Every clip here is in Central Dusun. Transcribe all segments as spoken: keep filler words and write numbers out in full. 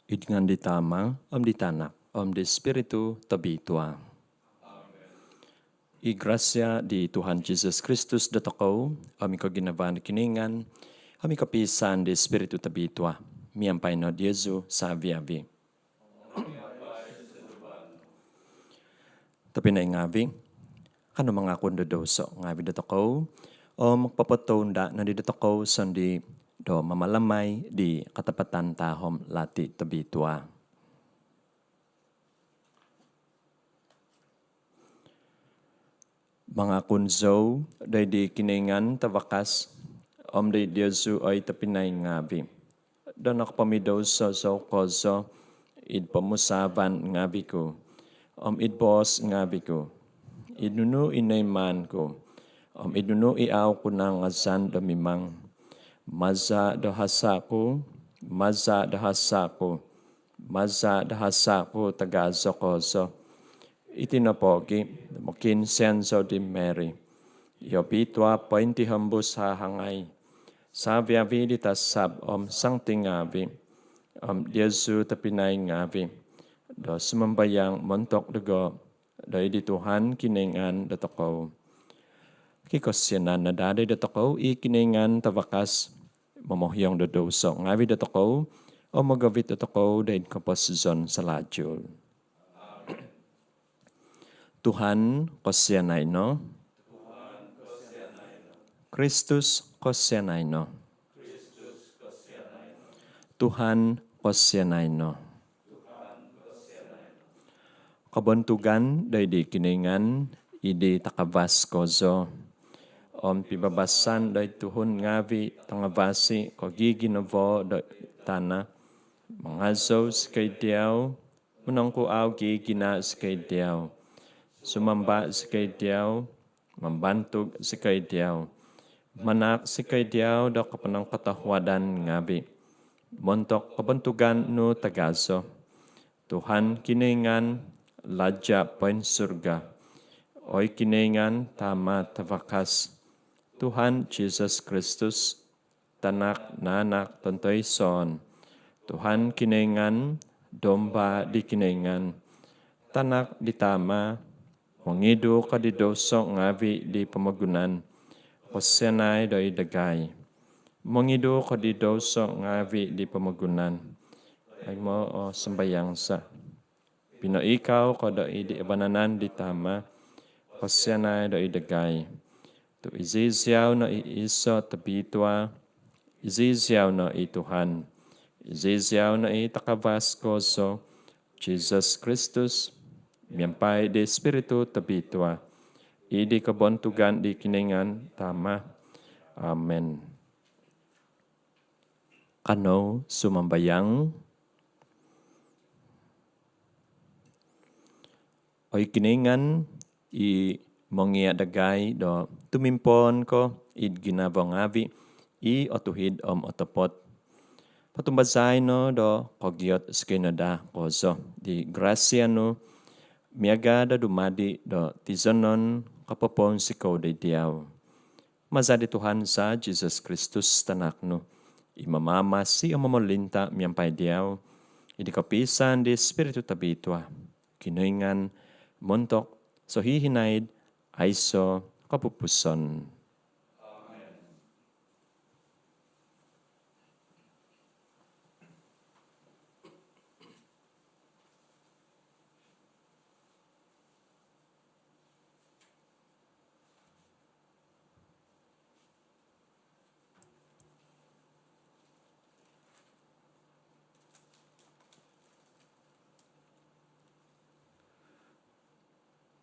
Id ngaan di Tama, om di Tanak, om di Spiritu Tobitua. I grasia di Tuhan Jesus Kristus dotokou, om i koginavaan di Kinoingan, om i kopiisaan di Spiritu Tobitua, miampai no diozu savi-avi. Tobpinai ngaavi, kanou mangakun do douso ngaavi dotokou, om popotounda nodi dotokou sondii do mamalamai di katapatan tahom lati tobitua. Mangakun zou doid di Kinoingan Tavakas, om doid diozu oi tobpinai ngaavi, do nokopomidouso zou kozo id pomusaavan ngaavi ku, om id boos ngaavi ku, id nunu i noimaan ku, om id nunu i au ku nangazan do mimang. Maza do hasa ku, maza do hasa ku, maza do hasa ku tagazo kozo. Iti nopogi, mokiinsian zou di Mary i obitua pointihombus hahangai, savi-avi di tasab om santi ngaavi, om diozu tobpinai ngaavi, do sumambayang montok dogo doid di Tuhan Kinoingan dotokou. Kikosianan no daa dotokou i Kinoingan Tavakas, momohiong do douso ngaavi dotokou, om mogovit dotokou doid koposizon salajul. Tuhan, kosianai no. Kristus, kosianai no. Tuhan, kosianai no. Kobontugan doid di Kinoingan id di takavas kozo, om pibabasan doid tuhun ngaavi tangavasi ko ginavo do tana. Mangazou zikoi diau, monongkuau gigina zikoi diau, sumamba zikoi diau, mambantug zikoi diau, manaak zikoi diau do koponongkotohuadan ngaavi montok kobontugan nu tagazo. Tuhan Kinoingan, Laja poinsurga, oi Kinoingan Tama Tavakas, Tuhan Jesus Kristus, Tanak nanak tontoison, Tuhan Kinoingan, Domba di Kinoingan, Tanak di Tama, mongidu ko di douso ngaavi di pomogunan, kosianai doid dagai. Mongidu ko di douso ngaavi di pomogunan, aimo o sambayang za. Pinoikau ko doid di vanan di Tama, kosianai doid dagai. Tu iziziau no i iso tobitua, iziziau no i Tuhan, iziziau no i takavas kozo, Jesus Kristus, miampai di Spiritu Tobitua, id di kobontugan di Kinoingan Tama. Amen. Kanou sumambayang. Oi Kinoingan, i mongia dagai do tumimpoon ko id ginavo ngaavi i otuhid om otopot, potumbazai no do kogiot zikoi no daa kozo di grasia nu, miaga do dumadi do tizonon kopopounsikou doid diau. Maza di Tuhan za Jesus Kristus Tanak nu, i mamamasi om momolinta miampai diau, id di kopiisaan di Spiritu Tobitua, Kinoingan, montok sohihinaid aiso kopupuson.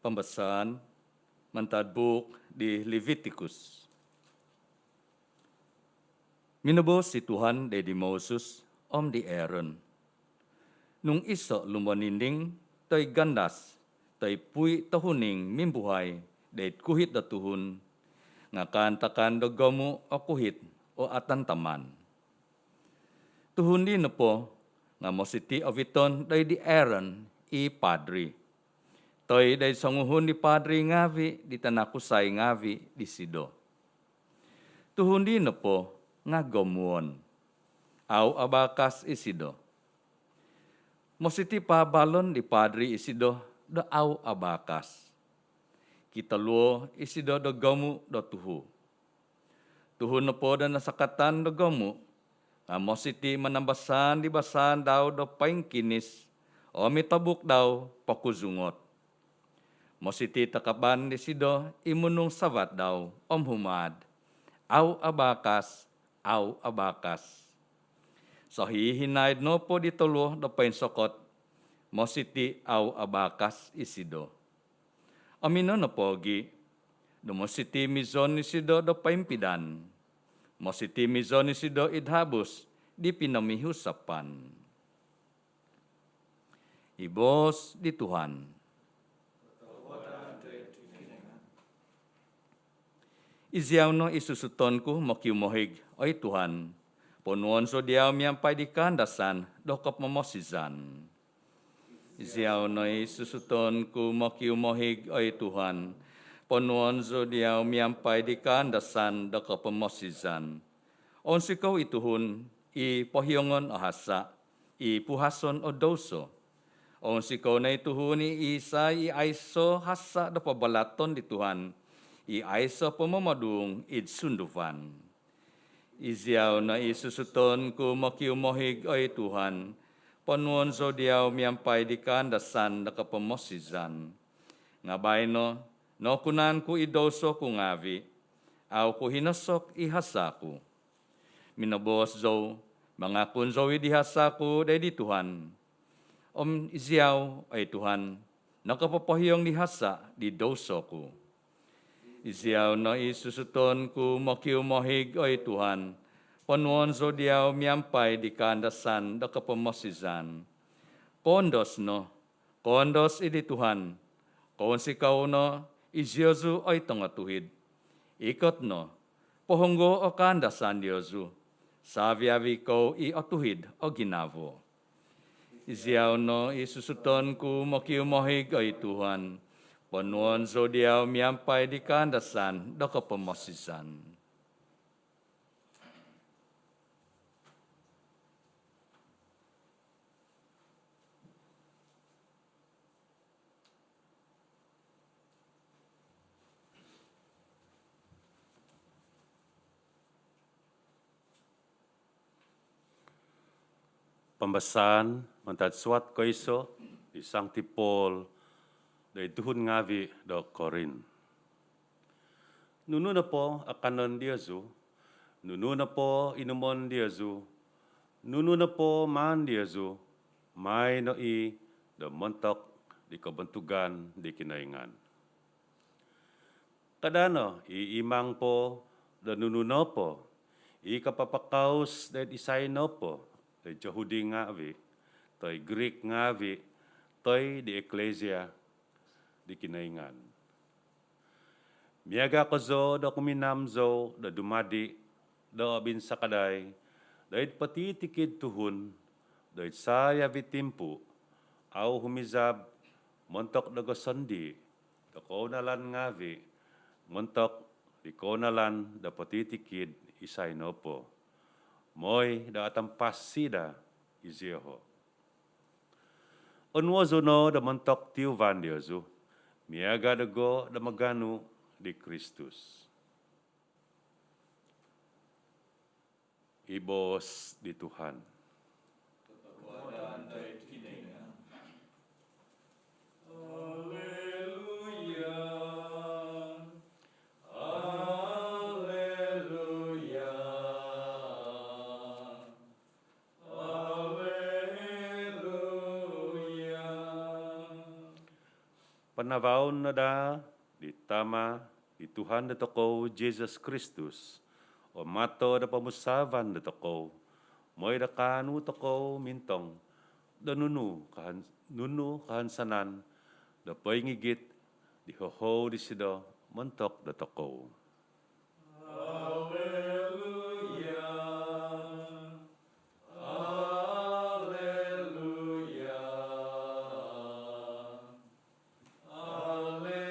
Pambasaan mantad buuk di Levitikus. Minoboos i Tuhan doid di Moses om di Aaron, nung iso lumoninding toi gandas toi pui tohuning mimbuhai doid kuhit do tuhun, nga kaantakan do gomu o kuhit o atantaman. Tuhun dii nopo nga mositi oviton doid di Aaron i padri, toi doid songuhun di padri ngaavi di tanak kusai ngaavi disido. Tuhun dii nopo nga gomuon, au abakas isido. Mositi' paabalon di padri isido do au' abaakas. Kitoluo isido do gomu' do tuhu. Tuhu nopo do nasakatan do gomu' nga' mositi' manambasaan di basaan dau do poingkinis om i tobuk dau pokuzungot. Mositi' takaban disido i munung savat dau om humaad, "Au' abaakas, au' abaakas." Sohihinaid nopo di toluo do poinsokot, mositi' au' abaakas isido. Om ino nopo gi' do mositi' mizon isido do poimpidan, mositi' mizon isido id habus di pinomihusapan. I boos di Tuhan. Iziau no i susuton ku mokiumohig, oi Tuhan, ponuonso diau miampai di kaandasan do kopomosizan. Iziau no i susuton ku mokiumohig, oi Tuhan, ponuonso diau miampai di kaandasan do kopomosizan. Ounsikou i tuhun i pohiongon o hasa', i puhason o douso. Ounsikou no i tuhun i isai i aiso hasa' do pabalaton di Tuhan, i aiso pomomoduung id sunduvan. Iziau no i susuton ku mokiumohig, oi Tuhan, ponuonso diau miampai di kaandasan do kopomosizan. Nga' baino, nokunan ku i douso ku ngaavi', au' ku hinosok i hasa' ku. Minoboos zou, mangakun zou i' di hasa' ku doid di Tuhan. Om iziau, oi Tuhan, nokopopohiong di hasa' di douso ku. Iziau no i susuton ku mokiumohig, oi Tuhan, ponuonso diau miampai di kaandasan do kopomosizan. Koondos no, koondos i' di Tuhan, kounsikou no iziozu, oi tongotuhid. Ikot no, pohonggoo o kaandasan diozu, savi-avi kou i otuhid o ginavo. Iziau no i susuton ku mokiumohig, oi Tuhan, ponuonso diau miampai di kaandasan do kopomosizan. Pambasaan mantad suat koiso di Sangti Paul doid tuhun ngaavi' do Korin. Nunu nopo akanon diozu, nunu nopo inumon diozu, nunu nopo maan diozu, maai no i' do montok di kobontugan di Kinoingan. Kada' no i' imang po do nunu nopo i kapapakaus doid isai nopo, doid Johudi ngaavi' toi Grik ngaavi' toi di eklesia di Kinoingan. Miaga' kozo do kuminam zou do dumadi do obinsakadai doid potitikid tuhun doid savi-avi timpu, au humizab montok do gosondii' do kounalan ngaavi' montok di kounalan do potitikid isai nopo, moi do atampasi daa izioho'. Onuo' zou no do montok tiuvan diozu miaga' dogo' do maganu di Kristus. I boos di Tuhan. Haleluya. Haleluya. Haleluya. Panavaon no daa di Tama' di Tuhan dotokou Jisus Kristus o mato do pomusaavan dotokou, moi do kaanu tokou mintong do nunu kahan-, nunu kahansanan do poingigit di hohou disido montok dotokou. Haleluya. Haleluya. Haleluya.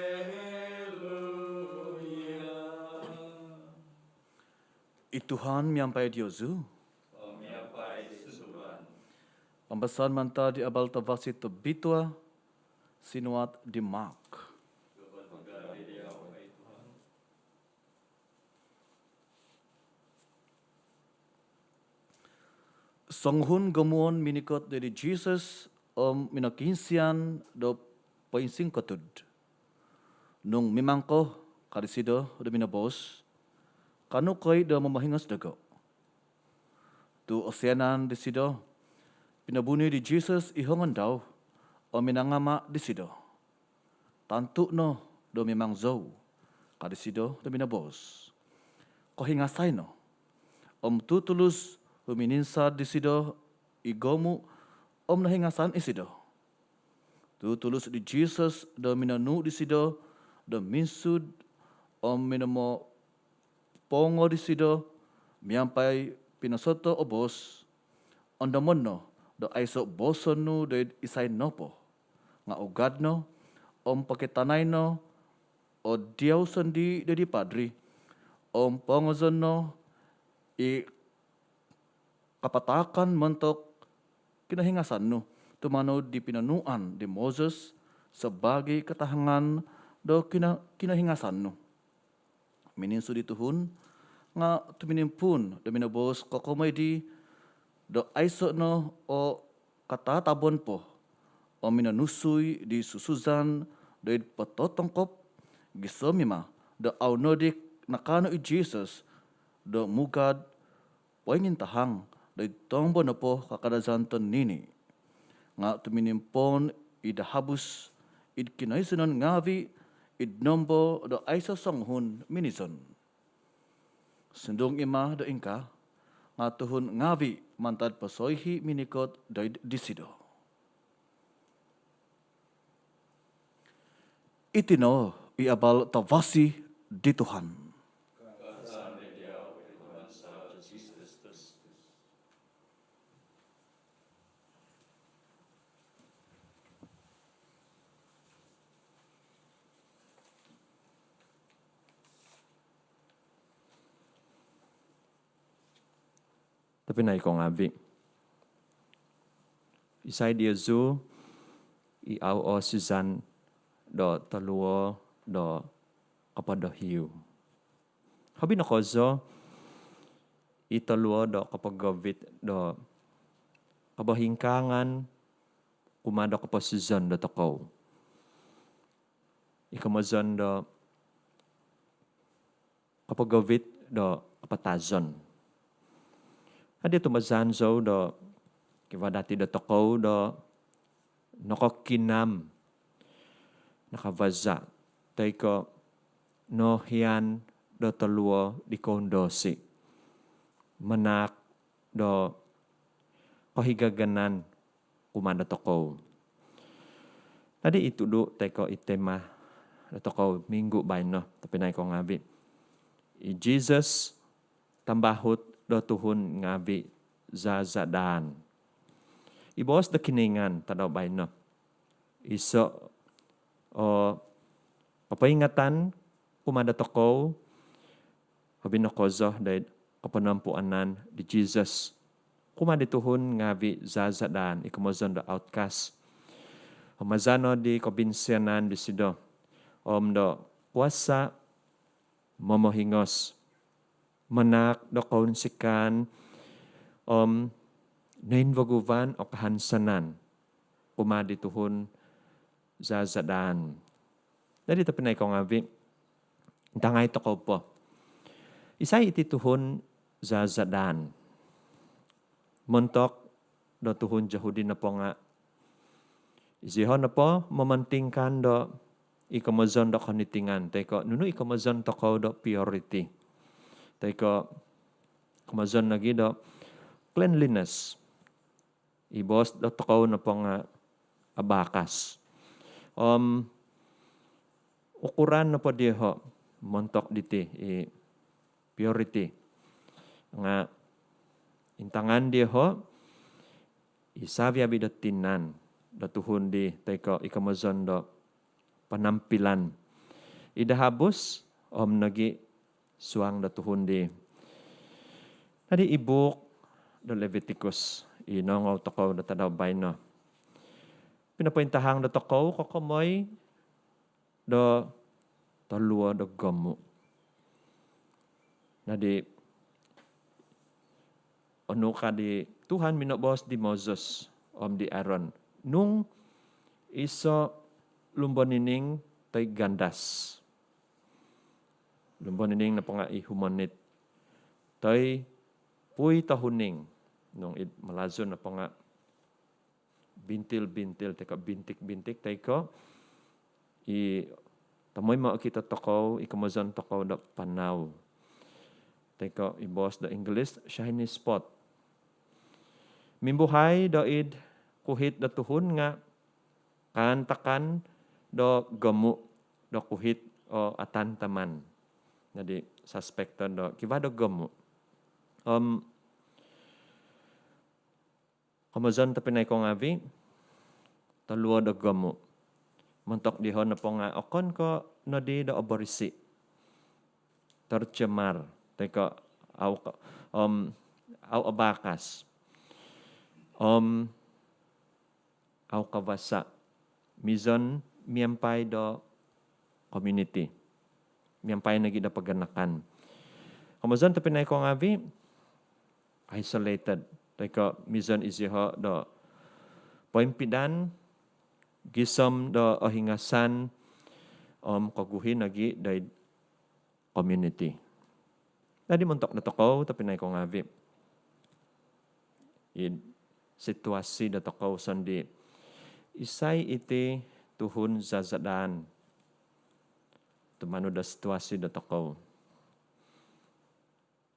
I Tuhan miampai diozu. Om miampai di sunduvan. Pambasaan mantad di Abal Tavasi Tobitua sinuat di Mark. Songuhun gomuon minikot doid di Jesus om minokiinsian do poinsingkotud. Nung mimang ko, ka disido do minoboos, "Kaanu ko i' do momohingos dogo'?" Tu' osianan disido, pinobuni di Jesus i hongon dau om minangama' disido. "Tantu' no do mimang zou," ka disido do minoboos. "Kohingasai no." Om tutulus humininsad disido i gomu' om nohingasan isido. Tutulus di Jesus do minonuu' disido do minsud om minomopongo disido miampai pinosoto' o boos, "Ondomon no do aiso' booson nu doid isai nopo, nga' ugad no om pokitanai no o diau sondii' doid di padri om pongozon no i kapataakan montok kinohingasan nu, tumanud di pinonuuan di Moses sabaagi katahangan do kino- kinohingasan nu." Mininsud i tuhun nga' tuminimpuun do minoboos kokomoi di do aiso' no o katatabon po om minonusui di susuzan doid pototongkop, gisom i' ma do au' nodi nakaanu i Jesus do mugad poingintahang doid tombo nopo kakadazan tonini'. Nga' tuminimpoon i' dahabus id kinoizonon ngaavi' id nombo do aiso' songuhun minizon. Sundung i' ma do ingkaa, nga' tuhun ngaavi' mantad posoihi' minikot doid disido. Iti no i Abal Tavasi di Tuhan. Tobpinai ko ngaavi', isai diozu i au' oosizan do toluo do kopodohiu? Hobi no kozo i toluo do kopogovit do kobohingkaangan kumaa do koposizon dotokou. I komozon do kopogovit do kapatazon. Adi tumbazaan zou do kivaa dati dotokou do nokokinam, nakavaza', toi ko' noohian do toluo di koundosi, manaak do kohigaganan kumaa dotokou. Adi i tudu toi ko' i tema dotokou minggu baino, tobpinai ko ngaavi', i Jesus tambahut do tuhun ngaavi' zazadaan. I boos do Kinoingan tadau baino, iso' o kopoingatan kumaa dotokou, hobi no kozo doid koponompuunan di Jesus kumaa di tuhun ngaavi' zazadaan, i komozon do outcast. Maza' no di kobinsianan disido om do kuasa' momohingos, manaak do kounsikaan om noinvaguvan o kahansanan kumaa di tuhun zazadaan. Dadi tobpinai ko ngaavi', intangai tokou po, isai iti tuhun zazadaan? Montok do tuhun Jahudi nopo nga', iziho' nopo momontingkan do i komozon do konitingan, toi ko' nunu i komozon tokou do purity, toi ko' komozon nogi do cleanliness. I boos dotokou nopo nga' abaakas. Om ukuran nopo dioho' montok diti i purity nga' intangan dioho' i savi-avi' do tinan do tuhun di, toi ko' i komozon do panampilan i dahabus om nogi' suang do tuhun di. Dadi i buuk do Leviticus, i nongou tokou do tadau baino. Pinopointahang do tokou kokomoi do toluo do gomu. Nadi onu ka di Tuhan minoboos di Moses om di Aaron, nung iso lumbo nining toi gandas. Lumbo nining nopo nga i humonit toi pui tohuning, nung id Malazu nopo nga bintil-bintil toi ko bintik-bintik toi ko i tomoimo okito tokou, i komozon tokou do panau toi ko i boos do Inggeris shiny spot. Mimbuhai do id kuhit do tuhun nga kaantakan do gomu do kuhit o atantaman. Jadi suspek do kivaa do gomu. Om komozon tobpinai ko ngaavi, toluo do gomu. Montok diho nopo nga okon ko nodi do oborisi, tercemar toi ko au, om au abakas, om au kavasa, mizon miampai do komuniti, miampai nogi do paganakan. Komozon tobpinai ko ngaavi, isolated toi ko mizon iziho do poimpidan gisom do ohingasan om koguhi nogi doid komuniti. Jadi montok do tokou tobpinai ko ngaavi, id situasi do tokou sondii, isai iti tuhun zazadaan tumanud do situasi do tokou?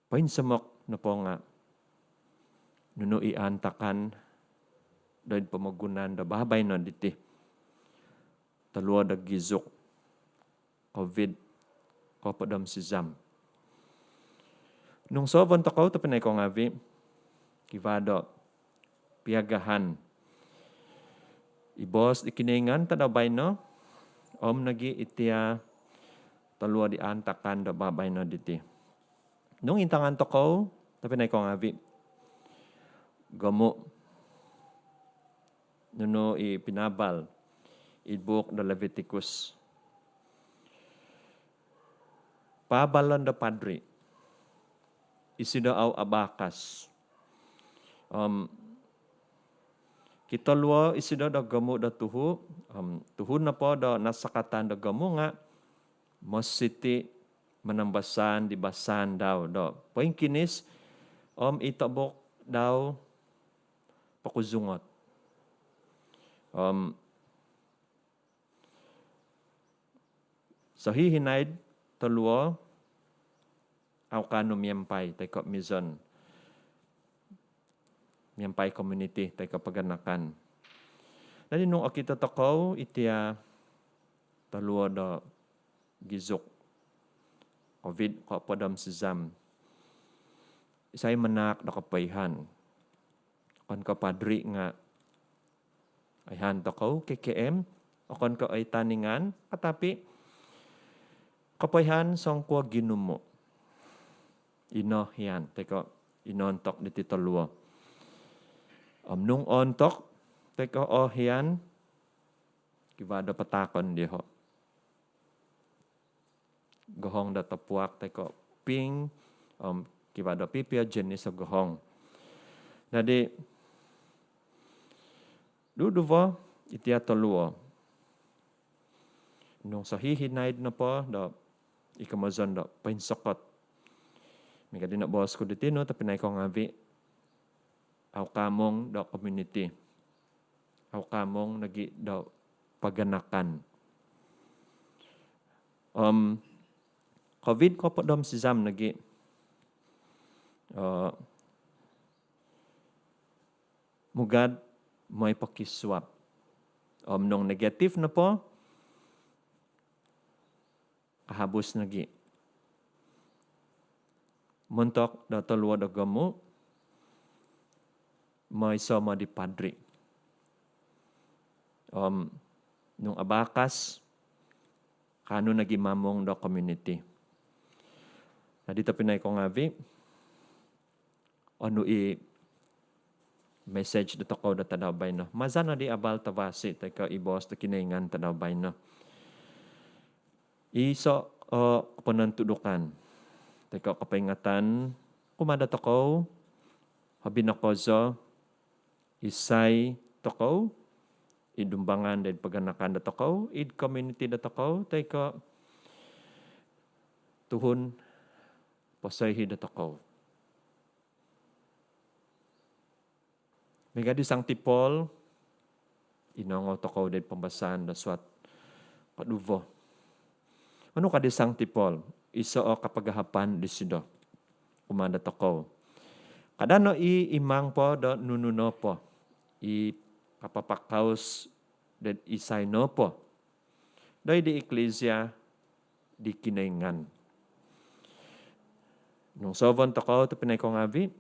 Poinsomok nopo nga nunu i aantakan doid pomogunan do babaino diti, toluo do gizuk covid koopod om sizam. Nung soovon tokou tobpinai ko ngaavi, kivaa do piagahan i boos di Kinoingan tadau baino om nogi itia toluo di aantakan do babaino diti. Nung intangan tokou tobpinai ko ngaavi, gomu nunu i pinaabal id buuk do Levitikus. Paabalon do padri, isido au abakas. Om kitoluo isido do gomu do tuhu, om tuhu nopo do nasakatan do gomu nga mositi manambasaan di basaan dau do poingkinis om i tobuk dau pokuzungot. Om sohihinaid toluo au kaanu miampai toi ko mizon miampai komuniti toi ko paganakan. Jadi nung okito tokou itia toluo do gizuk covid koopod om sizam, isai manahak do kopoihaan? Okon ko padri nga oihaan tokou K K M, okon ko oi taningan, tetapi kopoihaan songkuo ginumu. Ino hian toi ko ino ontok diti toluo. Om nung ontok toi ko ohian, kivaa do pataakon diho. Gohong do topuak toi ko pink, om kivaa do pipio jenis o gohong. Jadi duduvo itia toluo. Nung sohihinaid nopo do i komozon do poinsokot, miaga di noboos ku di tinu tobpinai ko ngaavi, au kaamung do komuniti, au kaamung nogi do paganakan. Om covid koopod om sizam nogi, eh, mugad mooi pokisuab. Om nung negatif nopo, kahabus nogi. Montok do toluo do gomu, mooi somo di padri. Om nung abakas, kaanu nogi maamung do komuniti. Jadi tobpinai ko ngaavi, onu i message dotokou do tadau baino. Maza no di abal tavasi toi ko i boos do Kinoingan tadau baino. Iso o ponontudukan toi ko kopoingatan kumaa dotokou, hobi no kozo isai tokou id dumbangan do id paganakan dotokou, id komuniti dotokou, toi ko tuhun posoihi dotokou. Miaga di Sangti Paul, inongou tokou di pambasaan do suat koduvo. Onu ka di Sangti Paul? Iso o kapagahapan disido kumaa dotokou. Kada no i imang po do nunu nopo i kapapakaus do isai nopo doid di iklisia di Kinoingan. Nung soovon tokou tobpinai ko ngaavi,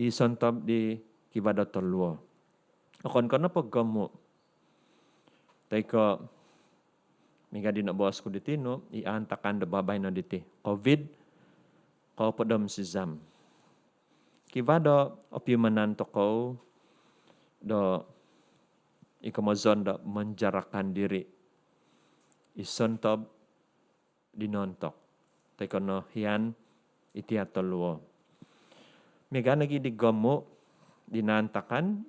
i sontob di kivaa do toluo. Okon ko nopo gomu toi ko miaga di noboos ku di tinu, i aantakan do babaino diti, covid koopod om sizam. Kivaa do opiumanan tokou do i komozon do menjarakkan diri i sontob di noontok toi ko nohian iti toluo. Miaga nogi di gomu di naantakan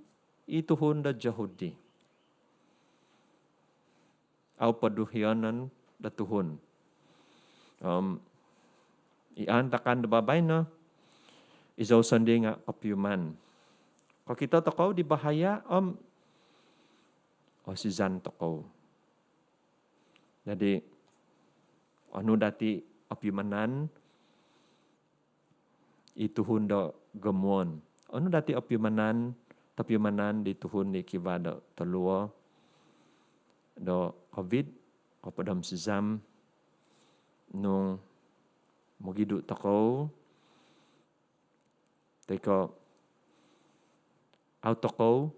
i tuhun do Jahudi. Au poduhionon do tuhun. Om i aantakan do babaino, izou sondii nga kopiuman. Kokito tokou di bahaya om osizan tokou. Jadi, onu dati opiumanan i tuhun do gomuon? Onu dati opiumanan, topiumanan di tuhun di kivaa do toluo do covid koopod om sizam, nung mogidu tokou toi ko au tokou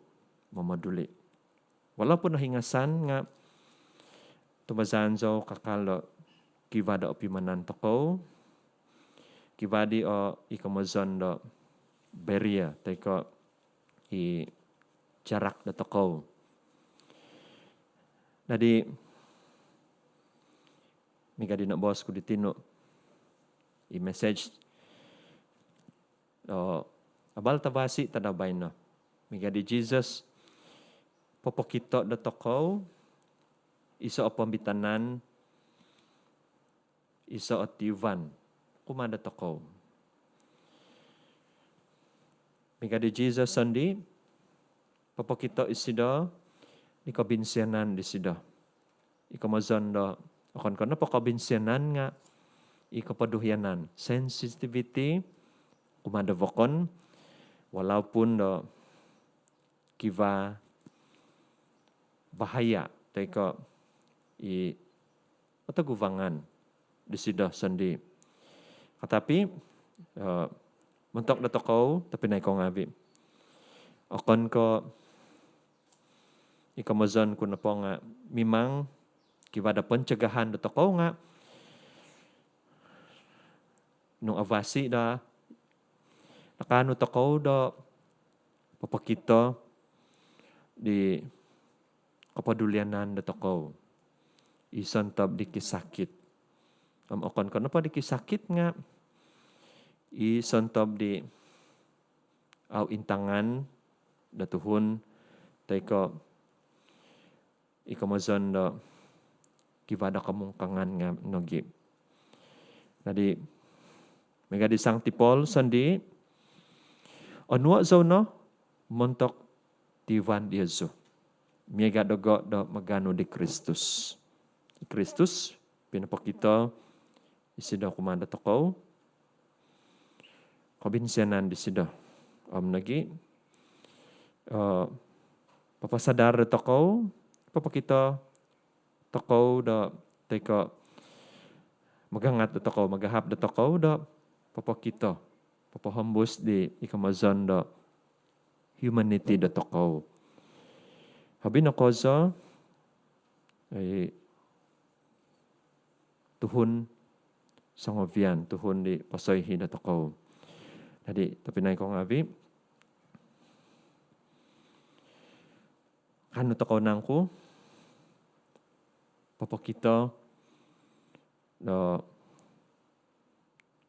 momoduli? Walaupun nohingasan nga tumazaan zou kakal do kivaa do opiumanan tokou, kivaa di o i komozon do barrier toi ko i jarak dotokou. Jadi, miaga di noboos ku di tinu, i message o abal tavasi tadau baino, miaga di Jesus, popokito dotokou iso o poomitanan, iso o tiuvan kumaa dotokou. Miaga di Jesus sondii, popokito isido di kobinsianan disido. I komozon do, okon ko nopo kobinsianan nga i kopoduhianan, sensitivity kumaa do vokon, walaupun do kivaa bahaya toi ko i otoguvangan disido sondii. Katapi, eh, montok dotokou tobpinai ko ngaavi, okon ko i komozon ku nopo nga mimang kivaa do pencegahan dotokou nga nung avasi daa, nakaanu tokou do popokito di kopodulianan dotokou i sontob di kisakit. Om okon ko nopo di kisakit nga i sontob di au intangan do tuhun toi ko i komozon do kivaa do komungkangan nga nogi. Jadi, miaga di Sangti Paul sondii, onuo zou no montok tiuvan diozu, miaga dogo do maganu di Kristus. Kristus pinopokito isido kumaa dotokou kobinsianan disido. Om nogi, eh, papasadar dotokou, popokito tokou do toi ko magangat dotokou, magahap dotokou do popokito, popohombus di i komozon do humanity dotokou. Hobi no kozo i tuhun songovian, tuhun di posoihi dotokou. Jadi, tobpinai ko ngaavi, Kanou tokou nangku popokito do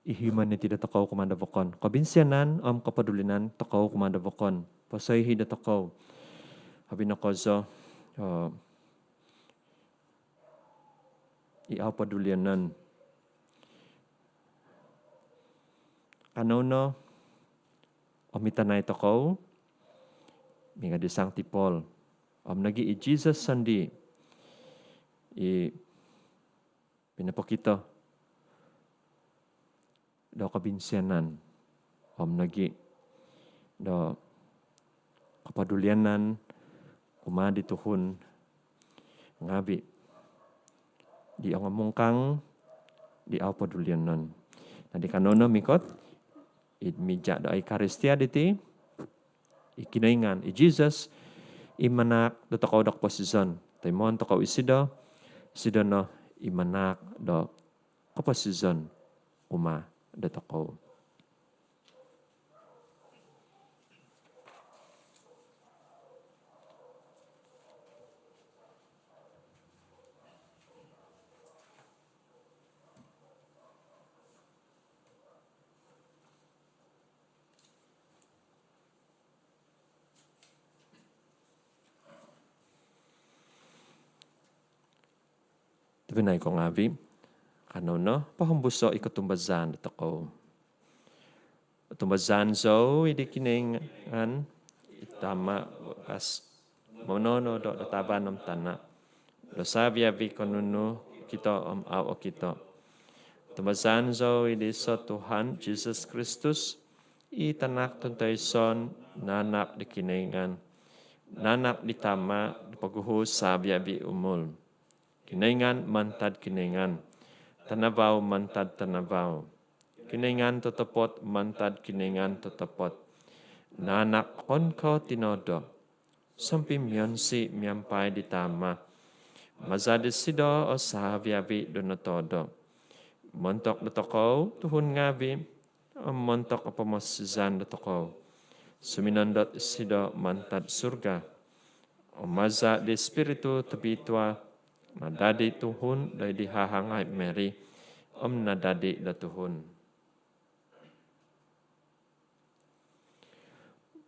i humaniti dotokou kumaa do vokon, kobinsianan om kopodulian tokou kumaa do vokon, posoihi dotokou. Hobi no kozo, eh, i au podulianan. Kanou no om i tanai tokou miaga di Sangti Paul om nogi i Jesus sondii i pinopokito do kobinsianan om nogi do kopodulianan kumaa di tuhun ngaavi di ongomungkang di au podulianan. Nadi kanou no mikot id mija do Eukaristia diti, i Kinoingan, i Jesus, i manahak dotokou do koposizon. Toimoon tokou isido, isido no i manahak do koposizon kumaa dotokou. Tobpinai ko ngaavi, kanou no pohombuso i kotumbazaan dotokou. Otumbazaan zou id di Kinoingan, i Tama bakas, mononodo do tavan om tana, do savi-avi ko nunu okito om au okito. Otumbazaan zou id di iso Tuhan Jesus Kristus, i Tanak tontoiso nanak di Kinoingan, nanak di Tama do poguhu savi-avi umul. Kinoingan mantad Kinoingan, tanavau mantad tanavau, Kinoingan totopot mantad Kinoingan totopot, nanak okon ko tinodo, sompimionsi miampai di Tama. Maza disido o savi-avi do notodo. Montok dotokou tuhun ngaavi om montok o pomosizan dotokou, suminondot isido mantad surga. Om maza di Spiritu Tobitua, nadadi tuhun doid di hahangai Mary, om nadadi do tuhun.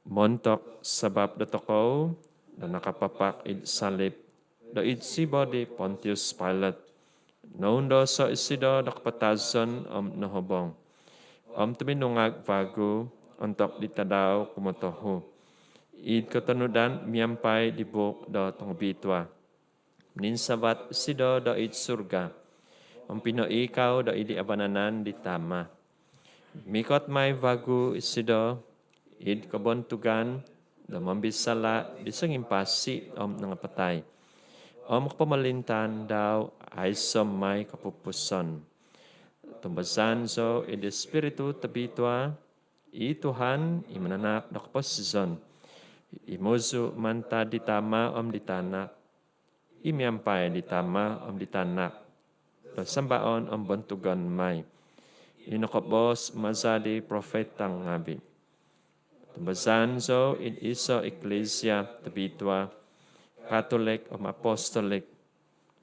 Montok sabap dotokou do nakapapak id salip doid siba di Pontius Pilate, noundoso isido do kapatazon om nohobong, om tuminungag vagu ontok di tadau kumotohu, id kotonudan miampai di buuk do tongobitua. Mininsavat isido doid surga, om pinoikau doid di avanan di Tama. Mikot mai vagu isido id kobontugan do mombisala di songimpasi om nangapatai, om kopomolintaan dau aiso mai kopupuson. Otumbazaan zou id di Spiritu Tobitua, i Tuhan, i mananahak do koposizon, i muzu mantad di Tama om di Tanak, i miampai di Tama om di Tanak do sambaon om bontugon mai, i nokoboos maza di profeta ngaavi. Otumbazaan zou id iso Eklesia tobitua, Katolik om Apostolik.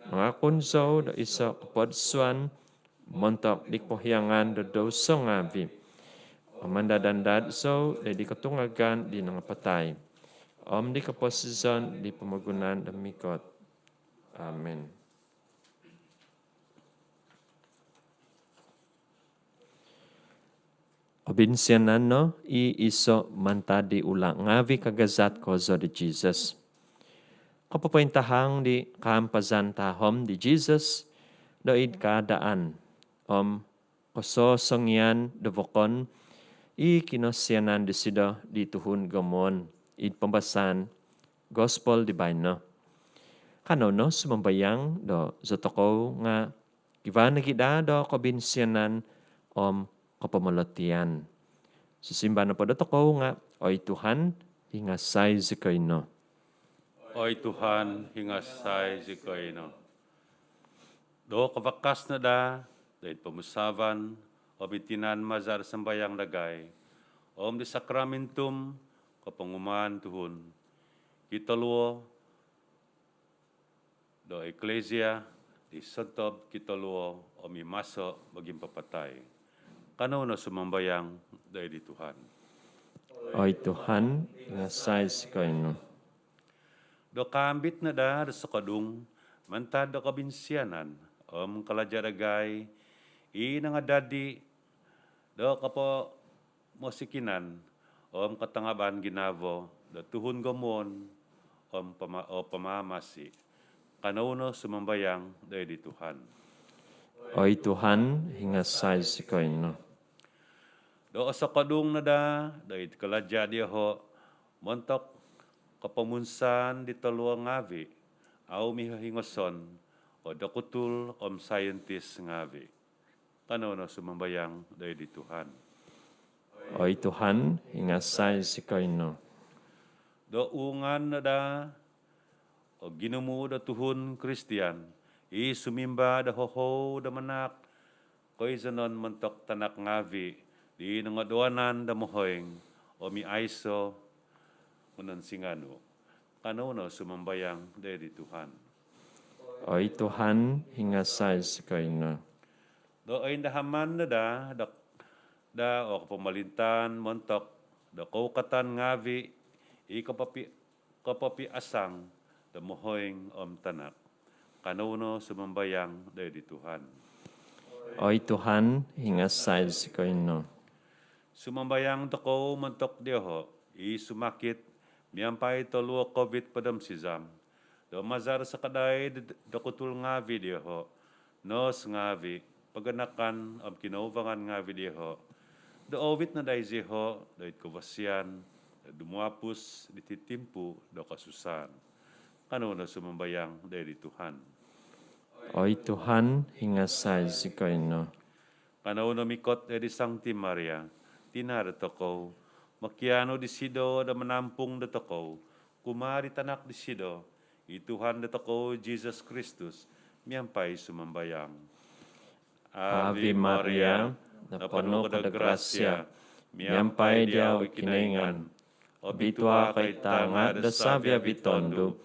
Mangakun zou do iso kopodsuan montok di kopohiangan do douso ngaavi. Om mandad-andad zou doid di kotungagan di nangapatai, om di koposizon di pomogunan do mikot. Amin. Obinsianan no i iso mantad di ula ngaavi kagazat kozo di Jesus. Kopopointahang di kaampazan tahom di Jesus doid kaadaan om kososongian do vokon i kinosianan disido di tuhun gomuon id pambasaan Gospel di baino. Kanou no sumambayang do zotokou nga kivaa nogi daa do kobinsianan om kopomolotian. Sisimbar nopo dotokou nga, "Oi Tuhan, hingasai zikoi no." Oi Tuhan, hingasai zikoi no. Do kavakas no daa doid pomusaavan om id tinan maza do sambayang dagai om di sakramintum kopongumaan tuhun, kitoluo do eklesia di sontob kitoluo om i maso mogimpapatai. Kanou no sumambayang doid di Tuhan. Oi Tuhan, ingasai zikoi no. Do kaambit no daa do sokodung mantad do kobinsianan om kalaja' dagai i nangadadi do kopomosikinan om katangaban ginavo do tuhun gomuon om pama- o pamamasi. Kanou no sumambayang doid di Tuhan. Oi Tuhan, ingasai zikoi no. Do osokodung no daa doid kalaja' dioho' montok kopomunsaan di toluo ngaavi' au' mihohingoson o dokutul om saintis ngaavi'. Kanou no sumambayang doid di Tuhan. Oi Tuhan, ingasai zikoi no. Do uungan no daa o ginumu' do tuhun Kristian i sumimba do hohou do manaak koizonon montok tanak ngaavi' di nongoduanan do mohoing om i aiso' mononsinganu. Kanou no sumambayang doid di Tuhan. Oi Tuhan, ingasai zikoi no. Do oindahaman no daa do daa o kopomolintaan montok do koukatan ngaavi' i kopopi- kopopiasang do mohoing om tanak. Kanou no sumambayang doid di Tuhan. Oi Tuhan, ingasai zikoi no. Sumambayang tokou montok dioho' i sumakit miampai toluo Covid hopod om sizam, do maza' do sakadai do dokutul ngaavi' dioho', nos ngaavi', paganakan om kinouvangan ngaavi' dioho', do oovit no daa izioho' doid kavasian do dumuapus diti timpu do kosusaan. Kanou no sumambayang doid di Tuhan. Oi Tuhan, ingasai zikoi no. Kanou no mikot doid di Sangti Maria, tina' dotokou, mokianu disido do manampung dotokou kumaa di tanak disido, i Tuhan dotokou Jisus Kristus, miampai sumambayang. Ave Maria, noponu' ko do grasia, miampai diau i Kinoingan. Obitua' ko id tanga' do savi-avi' tondu',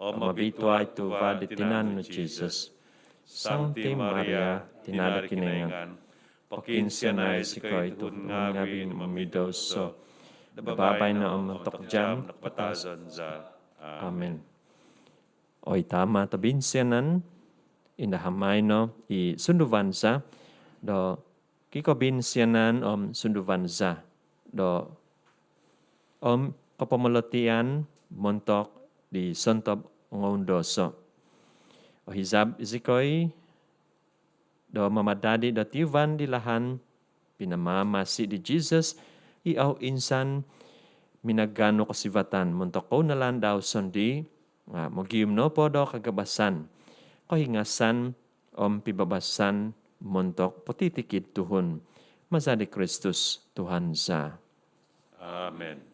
om obitua' i tuva' di tinan nu Jisus. Sangti Maria, tina' do Kinoingan, pokiinsianai zikoi tuhun ngaavi' momidouso, do baino om ontok jaam do kapatazon za. Amin. Oi Tama' tobinsianan, indahamai no i sunduvan za do kikobinsianan om sunduvan za do om kopomolotian montok di sontob ngoundoso'. Ohizab zikoi do mamadadi' do tiuvan di lahan pinamamasi di Jisus i au' insan minaganu kosivatan montok kounalan dau sondii', nga' mogium nopo do kagabasan, kohingasan om pibabasan montok potitikid tuhun. Maza di Kristus Tuhan za. Amin.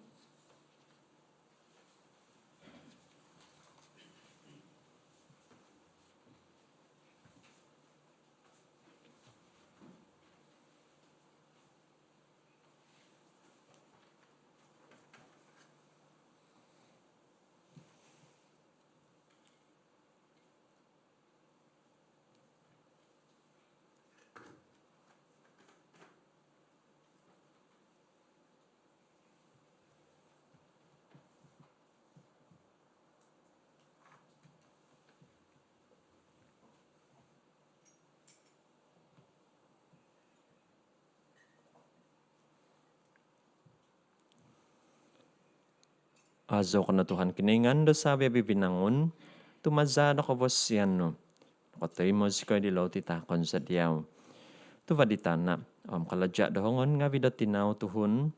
Azou ko no Tuhan Kinoingan do savi-avi' vinangun, tu maza' do kavasian nu nokotoimo zikoi di louti taakon za diau. Tuva' di tana' om kalaja' do hongon ngaavi' do tinau tuhun,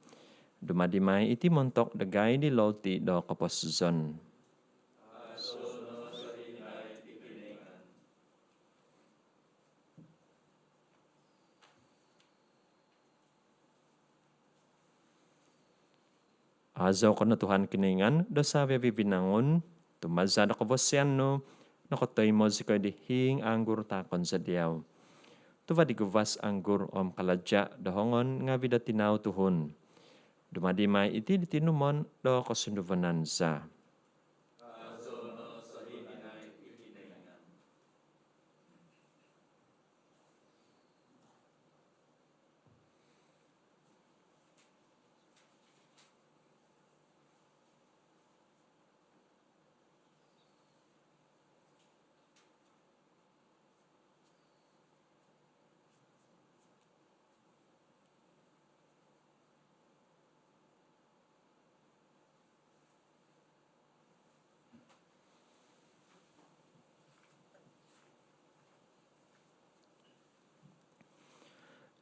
dumadi mai iti montok dagai di louti do koposizon. Azou ko no Tuhan Kinoingan do savi-avi' vinangun, tu maza' do kavasian nu nokotoimo zikoi di hiing anggur taakon za diau. Tuva' di guvas anggur om kalaja' do hongon ngaavi' do tinau tuhun, dumadi mai iti di tinumon do kosunduvanan za.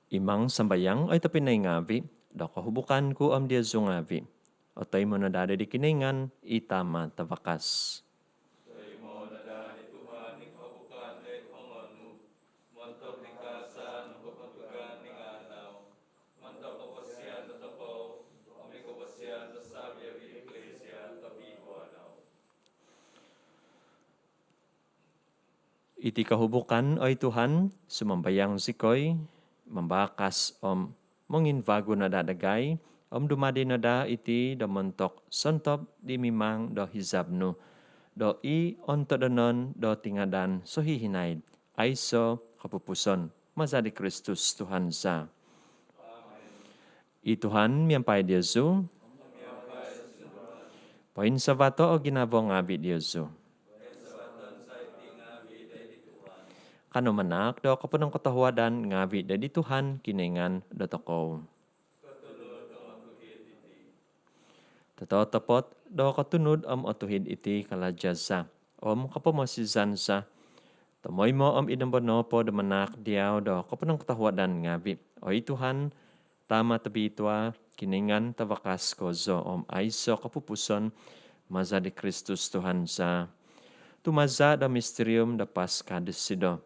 Imang sambayang, oi tobpinai ngaavi', do kohubukan ku om diozu ngaavi' otoimo no daa di Kinoingan i Tama' tavakas. Iti kohubukan, oi Tuhan, sumambayang zikoi, mambakas om mongimvagu no daa dagai, om dumadi no daa iti do montok sontob di mimang do hizab nu, do i ontodonon do tingadan sohihinaid aiso' kopupuson, maza di Kristus Tuhan za. I Tuhan miampai diozu. Poinsavato' o ginavo ngaavi' diozu. Kanou manaak do koponongkotohuadan ngaavi' doid di Tuhan Kinoingan dotokou. Tototopot do kotunud om otuhid iti kalaja' za om kopomosizan za, tomoimo om id nombo nopo do manaak diau do koponongkotohuadan ngaavi', oi Tuhan, Tama' tobitua, Kinoingan tavakas kozo om aiso' kopupuson, maza di Kristus Tuhan za. Tu' maza do mistirium do Paska disido,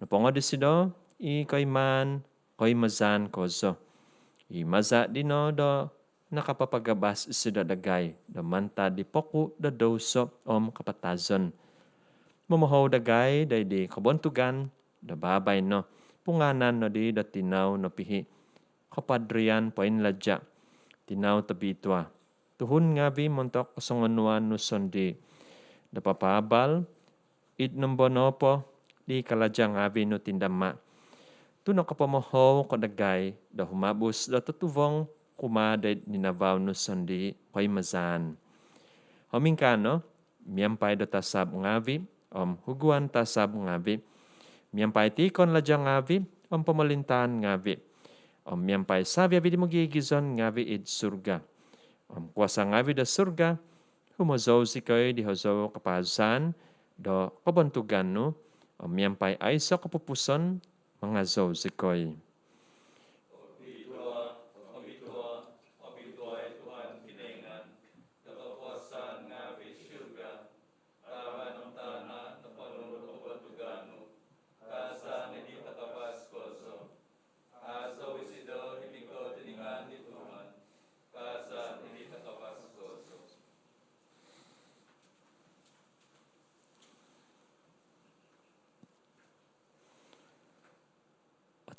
nopongo disido i koimaan koimazaan kozo, i maza dino do nakapapagabas isido dagai do mantad di poku' do douso om kapatazon, momohou dagai doid di kobontugan do babaino, pungaanan nodi do tinau nopihi', kopadrian poinlaja', tinau tobitua, tuhun ngaavi' montok kosongonuan nu sondii', do papaabal id nombo nopo di kalaja' ngaavi' nu tindama', tu' nokopomohou ko dagai do humabus do totuvong kumaa doid ninavau nu sondii' koimazaan. Om ingkaa no, miampai do tasab ngaavi' om huguan tasab ngaavi', miampai tiikon laja' ngaavi' om pomolintaan ngaavi', om miampai savi-avi' di mogigizon ngaavi' id surga om kuasa ngaavi' do surga, humozou zikoi di hozou kapaazan do kobontugan nu, om miampai aiso' kopupuson mangazou zikoi.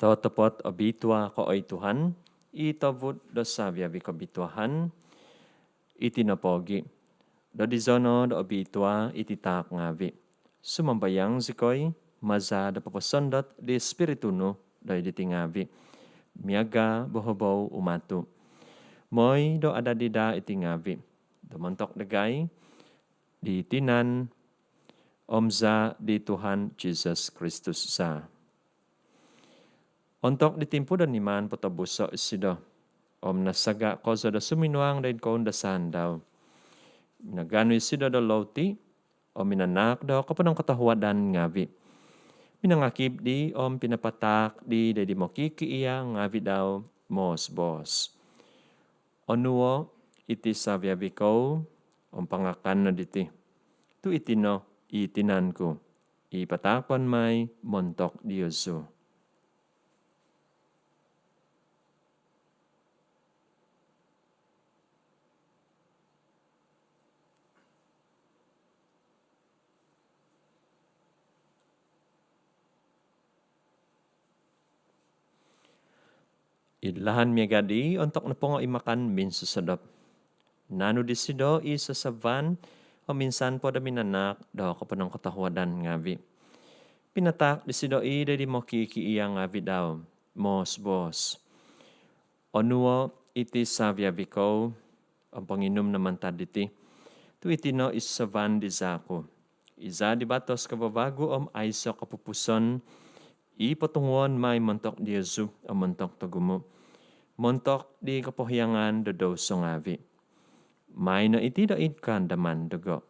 Ototopot obitua ko oi Tuhan, i tobud do savi-avi kobituaan. Iti nopogi', do dizono' do obitua iti taak ngaavi', sumambayang zikoi, maza do poposondot di Spiritu nu doid diti ngaavi', miaga' bohobou umatu', moi do adadi daa iti ngaavi' do montok dagai di tinan om zaa' di Tuhan Jisus Kristus za. Ontok di timpu do nimaan potobuso' isido om nasaga' kozo do suminuang doid koundasaan dau, minaganu isido do louti om minanaak do koponongkotohuadan ngaavi', minangakib di om pinapataak di doid di mokikiia' ngaavi' dau, moos-boos: Onuo' iti savi-avi kou om pangakan no diti, tu' iti no i tinan ku i pataakon mai montok diozu. Id lahan miaga' di, ontok nopongo i makan minsosodop, nanu disido i sasaban om insan po do minanaak do koponongkotohuadan ngaavi', pinataak disido i doid di mokikiia' ngaavi' dau, moos-boos: Onuo' iti savi-avi kou om ponginum no mantad diti, tu' iti no i sasaban di zaa' ku, i zaa' di batos kavavagu om aiso' kopupuson, i potunguon mai montok diozu om montok togumu', montok di kopohiangan do douso ngaavi'. Maai no iti do id kaandaman dogo'.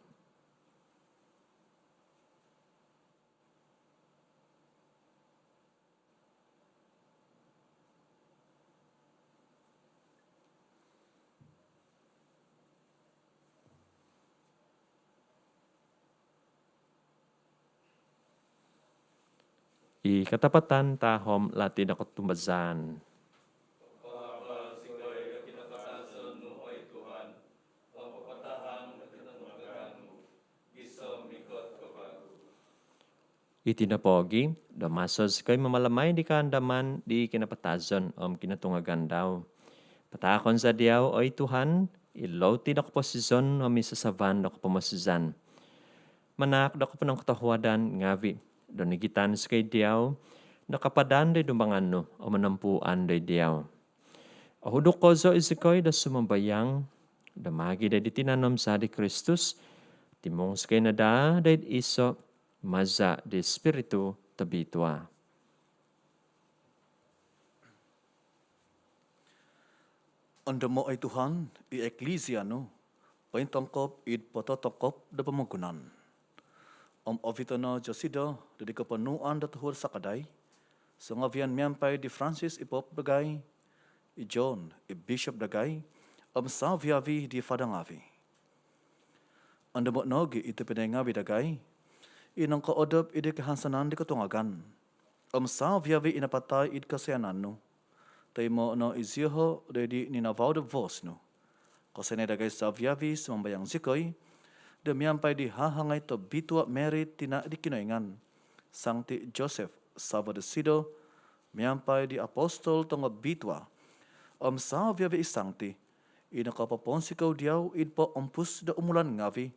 I katapatan tahom lati do kotumbazaan. Iti nopo gi, do maso zikoi mamalamai di kaandaman di kinapatazon om kinotungagan dau, pataakon za diau, oi Tuhan, i louti do koposizon om i sasavan do kopomosizan, manaak do koponongkotohuadan ngavi do nigitan zikoi diau do kapadan do id dumbangan nu om monompuan do id diau. Ohuduk kozo zikoi do sumambayang do magi do di tinan om zaa di Kristus, timung zikoi no daa do id iso maza di Spiritu Tobitua. Ondomo, oi Tuhan, i eklisia nu pointongkop id pototongkop do pomogunan om ovito no zosido do di koponuan do tuhud sakadai songovian miampai di Francis i Pop dagai, i John i Bishop dagai, om savi-avi di fada ngavi. Ondomo nogi i tobpinai ngavi dagai i nongoodop id di kahansanan di kotungagan om savi-avi i napatai id kosianan nu. Toimo no izioho do id di ninavau do vos nu. Kosianai dagai savi-avi, sumambayang zikoi do miampai di hahangai tobitua Mary tina di Kinoingan, Sangti Joseph savo dosido, miampai di apostol tongobitua om savi-avi i sangti i nokopoponsikou diau id poompus do umulan ngavi,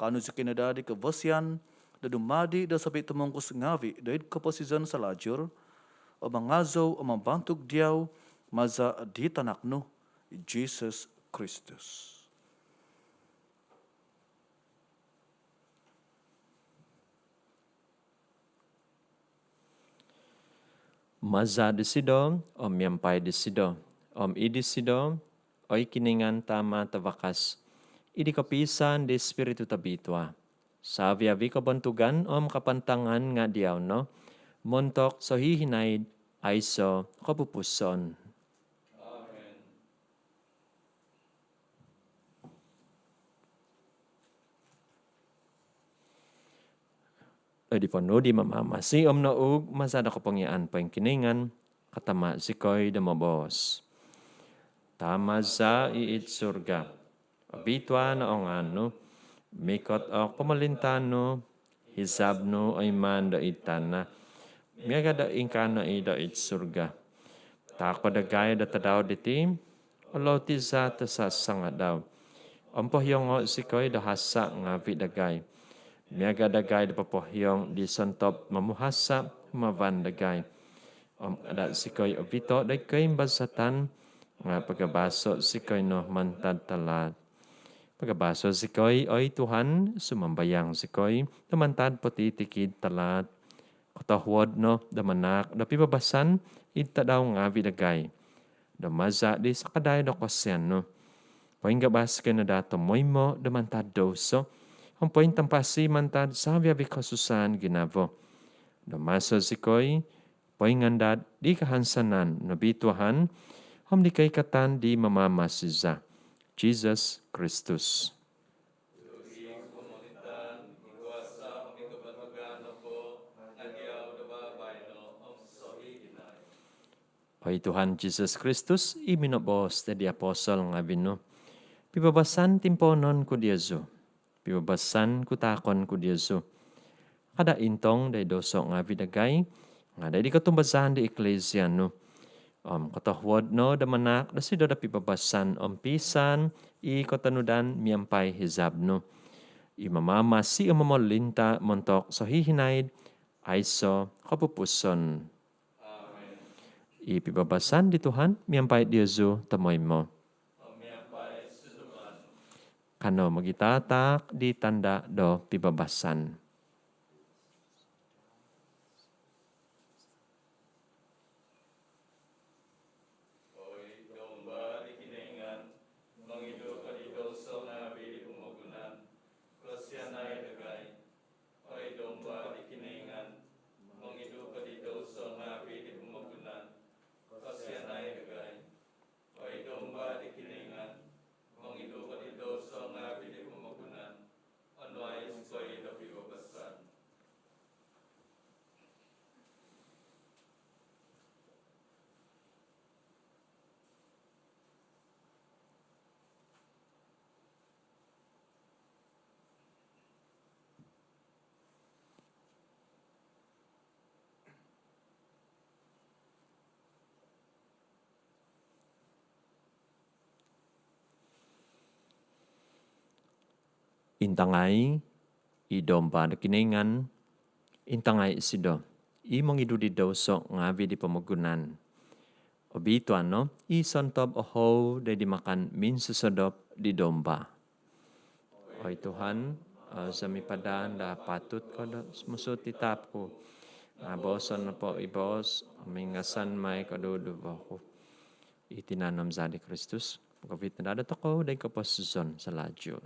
kaanu zikoi no daa di kobosian do dumadi do sopitumungkus ngavi do id koposizon salajur om mangazou om mambantug diau maza di Tanak nu, i Jesus Kristus. Maza disido, om miampai disido, om id disido, oi Kinoingan Tama Tavakas, id di kopiisaan di Spiritu Tobitua, savi-avi kobontugan om kapantangan nga diau no, montok sohihinaid aiso kopupuson. Amen. Id ponuu di Mamamasi om noug maza do kopongiaan poingkinoingan, katama zikoi do moboos: Tama za i id surga, obitua no o ngaan nu, mikot o pomolintaan nu, hizab nu oiman do id tana miaga do ingkaa no i do id surga. Taako dagai do tadau diti o louti za tosasangadau. Om pohiongo zikoi do hasa ngavi dagai, miaga dagai do popohiong di sontob momuhasa humavan dagai. Om ada zikoi ovito do id koimbazatan, nga pagabaso zikoi no mantad talaat. Pagabaso zikoi, oi Tuhan, sumambayang zikoi, do mantad potitikid talaat. Kotohuod no do manaak do pibabasan id tadau ngavi dagai, do maza di sakadai do kosianan nu, poinggabas zikoi no daa tomoimo do mantad douso om pointampasi mantad savi-avi kosusaan ginavo, do maso zikoi poingandad di kahansanan nobitua om di koikatan di Mamamasi za, Jesus Kristus. Oi Tuhan Jesus Kristus, i minoboos di apostol ngavi nu: Pibabasan timpoonon ku diozu, pibabasan ku taakon ku diozu. Kada intong do id douso ngavi dagai, nga do id kotumbazaan di eklisia nu. Om kotohuod no do manaak dosido do pibabasan om piisaan i kotonudan miampai hizab nu, i mamamasi om momolinta montok sohihinaid aiso kopupuson. Amen. I pibabasan di Tuhan miampai diozu tomoimo. Om miampai sunduan nu. Kanou mogitataak di tanda do pibabasan. Oi Domba di Kinoingan, mongidu ko di douso ngavi di pomogunan, kosianai dagai. Oi Domba di Kinoingan, mongidu ko di douso ngavi di pomogunan, kosianai dagai. Oi Domba di Kinoingan, mongidu ko di douso ngavi di pomogunan, onuai zikoi do pibabasan. Intangai i Domba do Kinoingan, intangai isido i mongidu di douso ngaavi' di pomogunan. Obituanan no i sontob ohou doid makan minsosodop di Domba. Oi Tuhan, au zou mipadan do apatut ko do sumuut id taap ku, nga' booson nopo i boos om ingasan mai koduduvo ku. I tinan om zaa di Kristus mogovit no daa dotokou doid koposizon salalaid.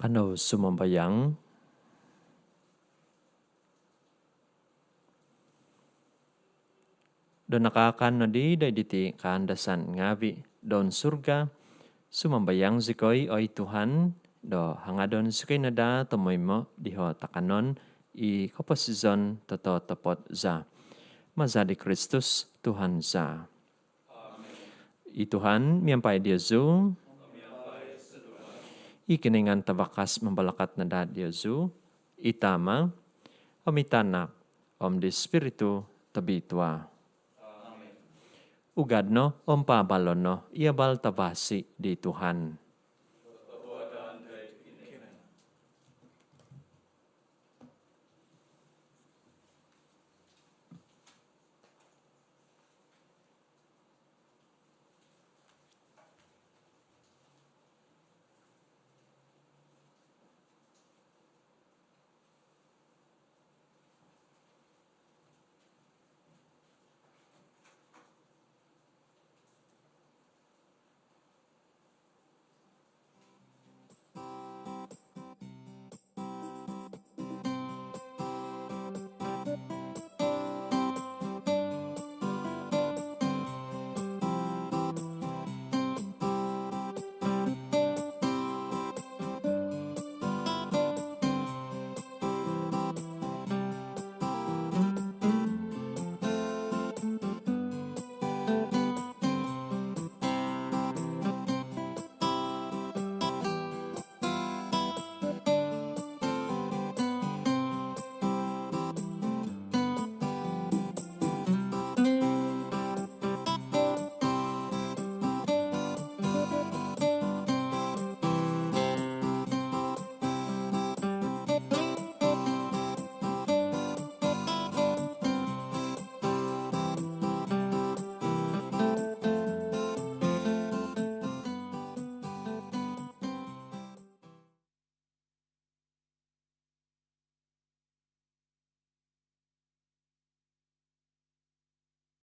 Kanou sumambayang. Do nakaakan nodi doid diti kaandasan ngaavi' doun surga, sumambayang zikoi, oi Tuhan, do hangadon zikoi no daa tomoimo diho' takanon i koposizon tototopot za. Maza di Kristus Tuhan za. I Tuhan miampai diozu. I Kinoingan Tavakas mambalakat no daa diozu, i Tama', om i Tanak, om di Spiritu Tobitua. Ugad no om paabalo' no i abal tavasi di Tuhan.